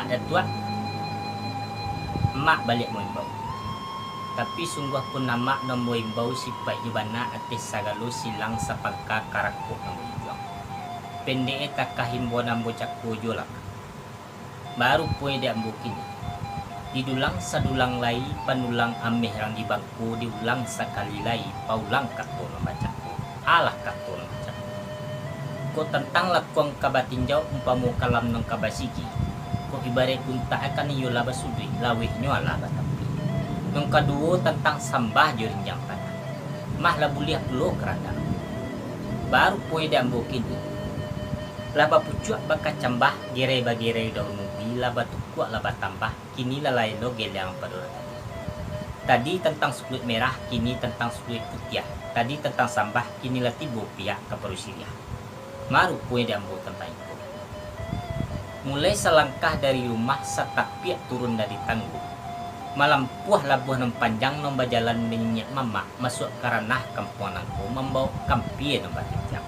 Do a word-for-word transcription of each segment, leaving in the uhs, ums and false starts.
Datuak, Mak baliak maimbau. Tapi sungguahpun Amak nan maimbau sipaiknyo bana ateh sagalo silang sapangka karakok nan bajujuang. Pendek e takah imbau nan bacako juo lah. Baruponyo dek ambo kini. Didulang sadulang lai, panulang ameh rang di bangko, diulang sakali lai, paulang kato nan bacako. Alah kato nan bacako. Kok tantang lakuang ka batinjau, umpamo kalam nan ka basigi. Kok ibaraik guntak kan iyo lah basuduik, laweh nyo alah batampi. Nan kaduo tantang sambah jo rinjang tanah. Mah lah buliah pulo karandak. Baruponyo dek ambo kini. Lah bapucuak bakacambah, gerai bagerai daun ubi, lah batukuak lah batambah, kini lah lain lo geliang pado tadi. Tadi tantang sukuluik merah, kini tantang sukuluik putiah. Tadi tantang sambah, kini lah tibo pihak ka paruih siriah. Maruponyo di ambo tantang iko. Mulai salangkah dari rumah, satapiak turun dari tanggo. Malampuah labuah nan panjang, nan bajalan manyiak mamak, masuak ka ranah kampuang nangko, mambawok kampia nan batitiang.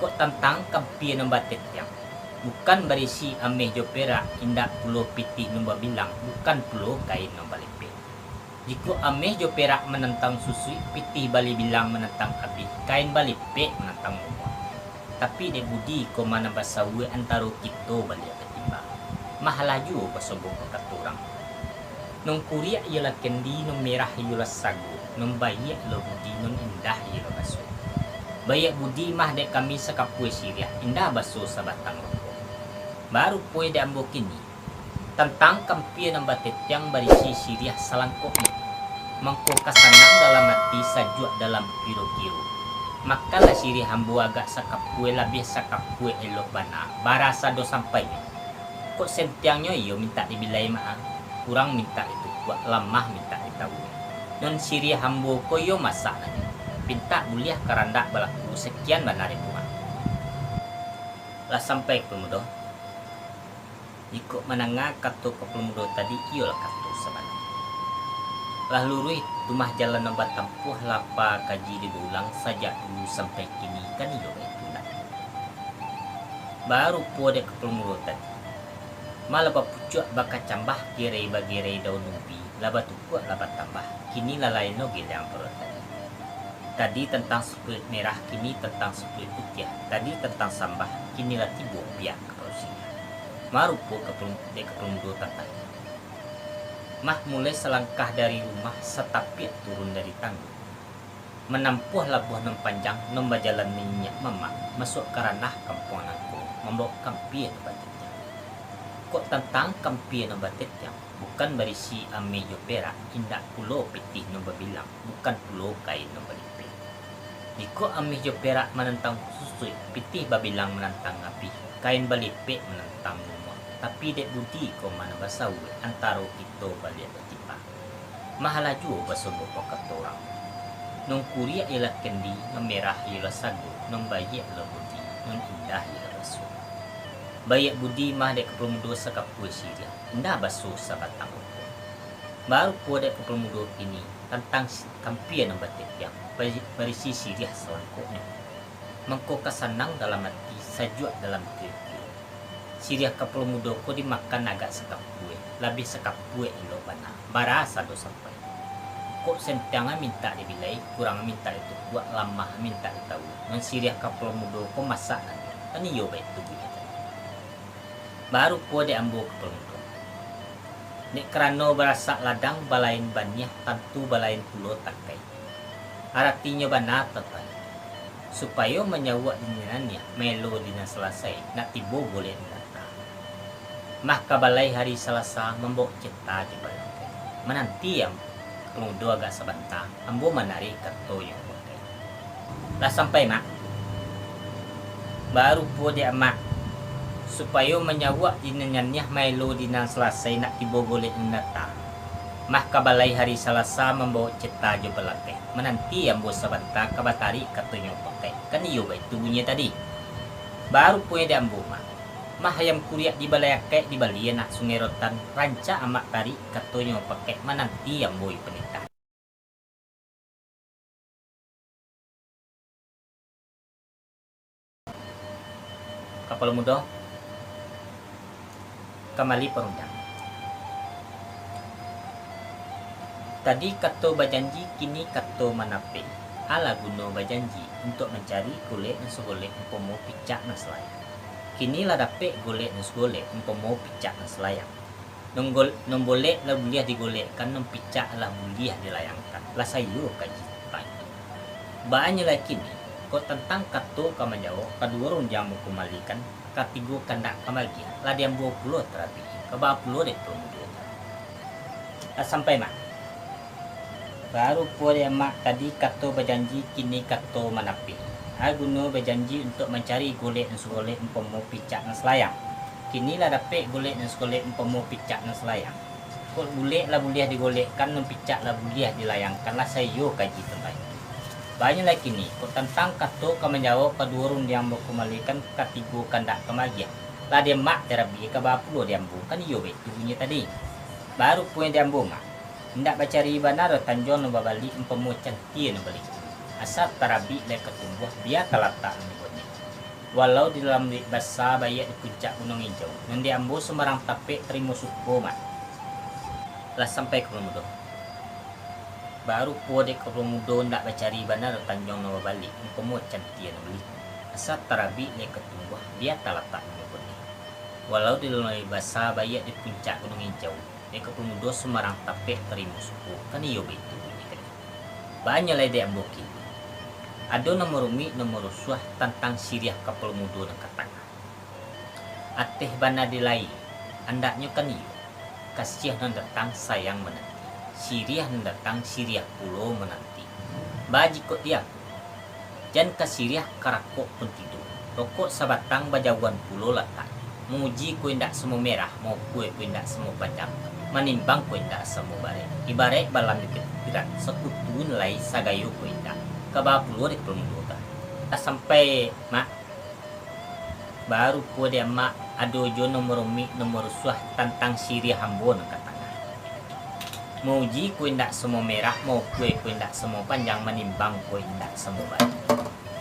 Kok tantang kampia nan batetiang, bukan barisi ameh jo perak, indak pulo pitih nan babilang, bukan pulo kain nan balipek. Jikok ameh jo perak manantang susuik, pitih balibilang manantang abih, kain balipek manantang mumuah. Tapi dek budi ko ma nan basawua antaro kito baliak batimbang. Mah lah juo basobok bakato urang. Nan kuriak iyolah kendi, nan merah iyolah sago, nan baiak lo budi, nan indah iyolah baso. Baiak budi mah dek kami sakapua siriah, indah baso sabatang rokok. Baruponyo dek ambo kini, tantang kampia nan batetiang barisi siriah salangkoknyo. Mangko ka sanang dalam ati, sajuak dalam kiro-kiro. Makanlah siriah ambo agak sakapua, labiah sakapua elok bana, bara sado sampainyo. Kok sentiangnyo iyo mintak dibilai mak, kurang mintak ditukuak, lamah mintak ditawua. Nan siriah ambo ko iyo masak nan nyo, pintak buliah karandak balaku, sakian bana dek urang. Lah sampai ka Kapalo Mudo? Jikok mandanga kato Kapalo Mudo tadi, iyolah kato sabananyo. Lah luruih tu mah jalan nan batampuah, lapa kaji di baulang, sajak dulu sampai kini, kan iyo baitu nak. Barupo dek Kapalo Mudo tadi. Malah bapucuak bakacambah, gerai bagerai daun ubi, lah batukuak lah batambah, kini lah lain lo geliang pado tadi. Tadi tantang sukuluik merah, kini tantang sukuluik putiah. Tadi tantang sambah, kini lah tibo pihak ka paruih siriah. Marupo Kapalo, dek Kapalo Mudo tantang itu. Mah mulai salangkah dari rumah, satapiak turun dari tanggo. Manampuah labuah nan panjang, nan bajalan manyiak mamak, masuak ka ranah kampuang nangko, mambawok kampia nan batetiang. Kok tantang kampia nan batetiang, bukan barisi ameh jo perak, indak pulo pitih nan babilang, bukan pulo kain nan balipek. Jikok ameh jo perak manantang susuik, pitih babilang manantang abih, kain balipek manantang mumuah, tapi dek budi ko ma nan basawua antaro kito baliak batimbang. Mah lah juo basobok bakato urang. Nan kuriak iyolah kendi, nan merah iyolah sago, nan baiak lo budi, nan indah iyolah baso. Baiak budi mah dek Kapalo Mudo sakapua siriah, indah baso sabatang rokok. Barupo dek Kapalo Mudo kini, tantang si-, kampia nan batetiang, bari-, barisi siriah salangkoknyo. Mangko ka sanang dalam ati, sajuak dalam kiro-kiro. Siriah Kapalo Mudo ko dimakan agak sakapua, labiah sakapua elok bana, bara sado sampai. Kok sentiang mintak dibilai, kurang mintak ditukuak, lamah mintak ditawua. Nan siriah Kapalo Mudo ko masak nan nyo, kan iyo baitu bunyi tadi. Barupo dek ambo Kapalo Mudo. Dek karano barasak ladang balain baniah, tantu balain pulo tangkai. Aratinyo bana tantang itu, supayo manyauak di nan baniah, maelo di nan salasai, nak tibo golek di nan ta. Mah ka balai hari Salasa, mambawok ceta jo balangkai. Mananti ambo, Kapalo Mudo agak sabanta, ambo manarik katonyo pakai. Lah sampai, Mak? Barupo dek Amak, supayo manyauak di nan baniah, maelo di nan salasai, nak tibo golek di nan ta. Mah ka balai hari Salasa, mambawok ceta jo balangkai. Mananti ambo sabanta, ka batarik katonyo pakai. Kan iyo baitu bunyinyo tadi. Baruponyo dek ambo, Mak. Mah ayam kuriak di balai akaik, dibali anak Sungai Rotan, rancak Amak tarik katonyo pakai, mananti ambo di panitah. Kapalo Mudo, Kambali parundiang. Tadi kato bajanji, kini kato manapeh. Alah guno bajanji untuak mancari golek nan sagolek umpamo picak nan salayang. Kini lah dapek golek nan sagolek umpamo picak nan salayang. Nan gol-, nan bolek lah buliah digolekkan, nan picak lah buliah dilayangkan. Lah saiyo kaji tantang itu. Baanyo lai kini, kok tantang kato ka manjawab, kaduo rundiang mangkumbalikan, katigo kandak ka magiah, lah di ambo pulo tarabik, ka baa pulo dek Kepala Mudo tu. Lah sampai, Mak? Baru pulo dek Amak, tadi kato bajanji, kini kato manapeh. A guno bajanji untuak mancari golek nan sagolek umpamo picak nan salayang. Kini lah dapek golek nan sagolek umpamo picak nan salayang. Kok bulek lah buliah digolekkan, nan picak lah buliah dilayangkan, lah saiyo kaji tantang itu. Baanyo lai kini, kok tantang kato ka manjawab, kaduo rundiang mangkumbalikan, katigo kandak ka magiah. Lah di Amak tarabik, ka baa pulo di ambo, kan iyo baitu bunyinyo tadi. Baru pulo di ambo, Mak. Indak bacari bana doh tanjuang nan babalik, umpamo cantia nan baliku. Asa tarabik lai ka tumbuah, bia talatak nan di buek. Walau di dalam luik basa, baiak di puncak gunuang ijau, nan di ambo sumbarang tapek tarimo suko, Mak. Lah sampai Kepala Mudo? Baru pulo dek Kepala Mudo, indak bacari bana doh tanjuang nan babalik, umpamo cantia nan baliku. Asa tarabik lai ka tumbuah, bia talatak nan di buek. Walau di dalam luik basa, baiak di puncak gunuang ijau, dek Kepala Mudo sumbarang tapek tarimo suko, kan iyo baitu bunyinyo tadi. Baanyo lai dek ambo kini. Ado nan marumik, nan marusuah tantang siriah Kepala Mudo nan ka tangah. Ateh bana di lai, andaknyo kan iyo. Kasiah nan datang sayang mananti, siriah nan datang siriah pulo mananti. Baa jikok di ambo? Jan ka siriah, ka rakok pun tido. Rokok sabatang bajauahan pulo latak. Mauji ko indak samo merah, maukua ko indak samo panjang, manimbang ko indak samo barek. Ibaraik balam jo katitiran, sakutu nilai sagayo ko indak. Ka baa pulo dek Kepala Mudo tu? Lah sampai, Mak? Baru pulo dek Amak, ado juo nan marumik, nan marusuah tantang siriah ambo nan ka tangah. Mauji ko indak samo merah, maukua ko indak samo panjang, manimbang ko indak samo barek.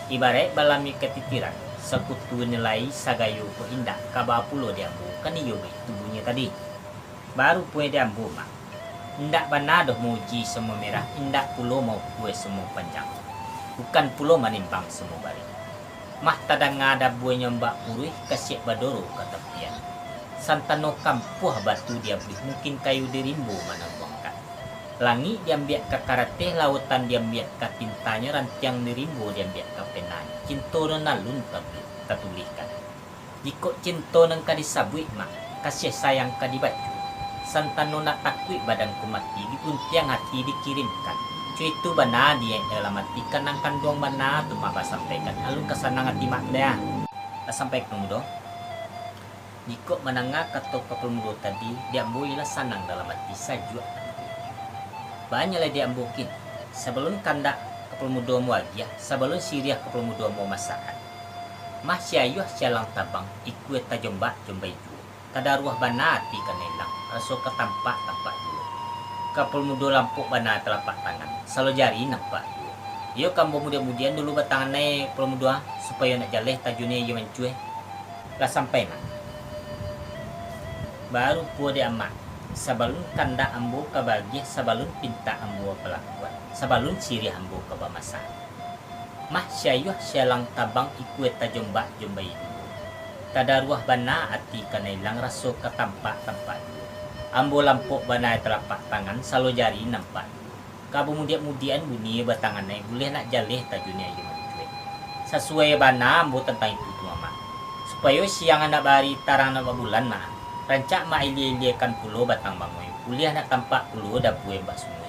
Ibaraik balam jo katitiran, sakutu nilai sagayo ko indak, ka baa pulo dek ambo, kan iyo baitu bunyinyo tadi. Baru pulo dek ambo, Mak. Indak bana doh mauji samo merah, indak pulo maukua samo panjang, bukan pulo manimbang samo barek. Mah tadanga dabuanyo bak puruih, kasiak badoro ka tapian. Santano kampuah batu diabuih, mungkin kayu di rimbo manambuangkan. Langik diambiak ka karateh, lautan diambiak ka tintanyo, rantiang di rimbo diambiak ka penanyo. Cinto nan alun tabu-, tatulihkan. Jikok cinto nan ka disabuik, Mak, kasiah sayang ka dibaco, santano nak takuik badan ko mati, diguntiang ati dikirimkan. Co itu bana di dalam ati, kanang kanduang bana tu mah basampaikan, alun ka sanang ati Mak tu lai. Lah sampai Kepala Mudo? Jikok mandanga kato Kepala Mudo tadi, di ambo iyolah sanang dalam ati, sajuak ati. Baanyo lai di ambo kini, sabalun kandak Kepala Mudo ambo agiah, sabalun siriah Kepala Mudo ambo masakan. Mah si ayuah si alang tabang, ikua tajombak jombai juo. Tadaruah bana ati ka nailang, raso ka tampak-tampak juo. Kepala Mudo lampok bana talapak tangan, salo jari nampak juo. Iyo ka ambo mudiak-mudiakan dulu batangan ai Kepala Mudo, ah, supayo nak jaleh tajun jo mancuah. Lah sampai, Mak? Baru pulo dek Amak, sabalun kandak ambo ka bagiah, sabalun pintak ambo balakuan, sabalun siriah ambo ka bamasakan. Mah si ayuah si alang tabang, ikua tajombak jombai juo. Tadaruah bana ati ka nailang, raso ka tampak-tampak juo. Ambo lampok bana talapak tangan, salo jari nampak juo. Ka bamudiak-mudiakan bunyi batangan ai, buliah nak jaleh tajun jo mancuah. Sasuai bana ambo tantang itu tu, Mak. Supayo siang andak bahari, tarang andak babulan, Mak. Rancak Mak ilia-iliakan pulo batang bangoi, buliah nak tampak pulo dabua bak sungai.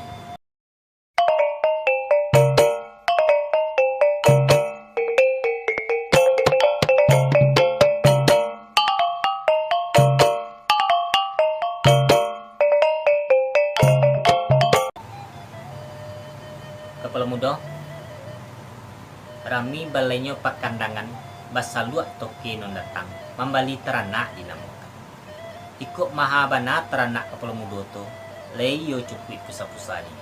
Kepala Mudo, rami balainyo pakandangan, basaluak toke nan datang, mambali taranak dinamokan. Iko maha bana taranak Kepala Mudo tu, lai iyo cukuik pusa-pusanyo.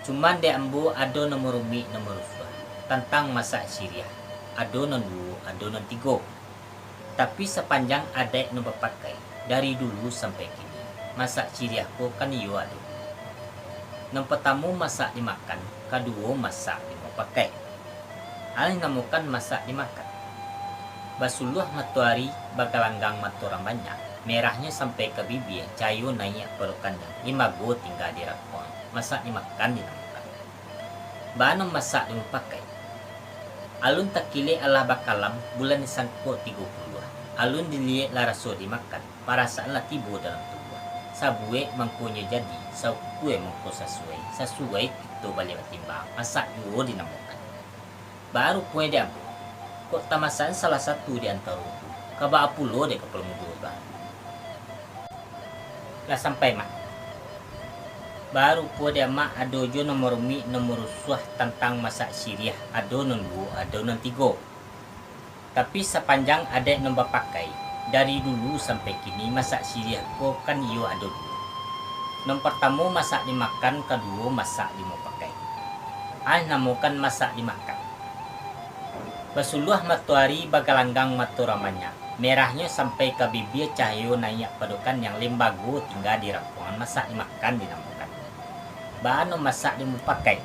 Cuman dek ambo ado nan marumik nan marusuah, tantang masak siriah, ado nan duo, ado nan tigo. Tapi sapanjang adaik nan bapakai, dari dulu sampai kini, masak siriah ko kan iyo ado. Nan partamo masak dimakan, kaduo masak dimapakai. Alih namokan masak dimakan. Basuluah matoari, bagalanggang mato urang banyak, merahnyo sampai ka bibia, cahayo naiak pado kanyang, limbago tingga di rakuang, masak dimakan dinamokan. Baa nan masak dimapakai. Alun takilek alah bakalam, bulan disangko tigo puluah. Alun diliek lah raso dimakan, parasaan lah tibo dalam tubuah. Sabuek mangkonyo jadi, saukua mangko sasuai, sasuai kito baliak batimbang, masak juo dinamokan. Baa ruponyo di ambo, kok tamasakan salah satu di antaro tu, ka baa pulo dek kapalo mudo tu. Lah sampai, Mak? Baa rupo di Amak ado jo nan marumiak, nan marusuah tantang masak siriah, ado nan duo, ado nan tigo. Tapi sapanjang adaik nan bapakai, dari dulu sampai kini masak siriah ko kan iyo ado duo. Nan partamo masak dimakan, kaduo masak dimapakai. Alih namokan masak dimakan. Basuluah matoari, bagalanggang mato urang banyak, merahnyo sampai ka bibia, cahayo naiak pado kanyang, limbago tingga di rakuang, masak dimakan dinamokan. Baa nan masak dimapakai.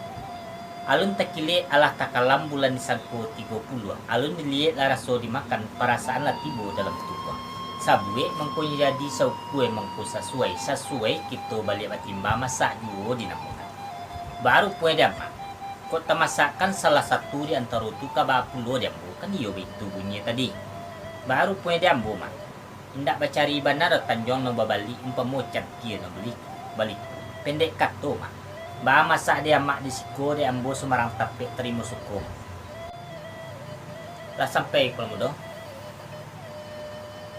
Alun takilek alah takalam, bulan disangko tigo puluah. Alun diliek lah raso dimakan, parasaan lah tibo dalam tubuah. Sabuek mangkonyo jadi, saukua mangko sasuai, sasuai kito baliak batimbang, masak juo dinamokan. Baa ruponyo di Amak, kok tamasakan salah satu di antaro tu, ka baa pulo di ambo, kan iyo baitu bunyinyo tadi. Baa ruponyo di ambo, Mak? Indak bacari bana doh tanjuang nan babalik, umpamo cantia nan bali-, baliku. Pendek kato, Mak, baa masak di Amak di siko, dek ambo sumarang tapek tarimo suko. Lah sampai, Kapalo Mudo?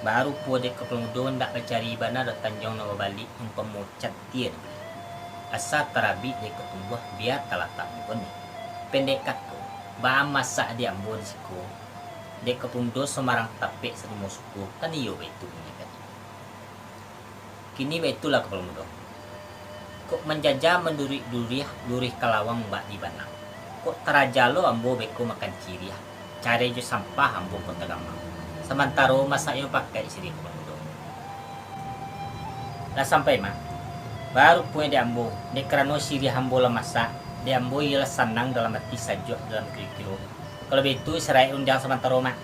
Baa rupo dek Kapalo Mudo, indak bacari bana doh tanjuang nan babalik, umpamo cantia nan bali. Asa tarabik dek katumbuah, bia talatak di koni. Pendek kato, baa masak di ambo di siko, dek Kapalo Mudo sumarang tapek tarimo suko, kan iyo baitu bunyi tadi. Kini baitulah, Kapalo Mudo. Kok manjaja manduruik duriah, luruih ka lawang bak di banang. Kok taraja lo ambo beko makan siriah, carai jo sampah ambo ko tagamang. Samantaro masaknyo pakai siriah, Kapalo Mudo. Lah sampai, Mak? Baa ruponyo dek ambo, dek karano siriah ambo lah masak, dek ambo iyo lah sanang dalam ati, sajuak dalam kiro-kiro. Kalau baitu, saraik rundiang samantaro, Mak.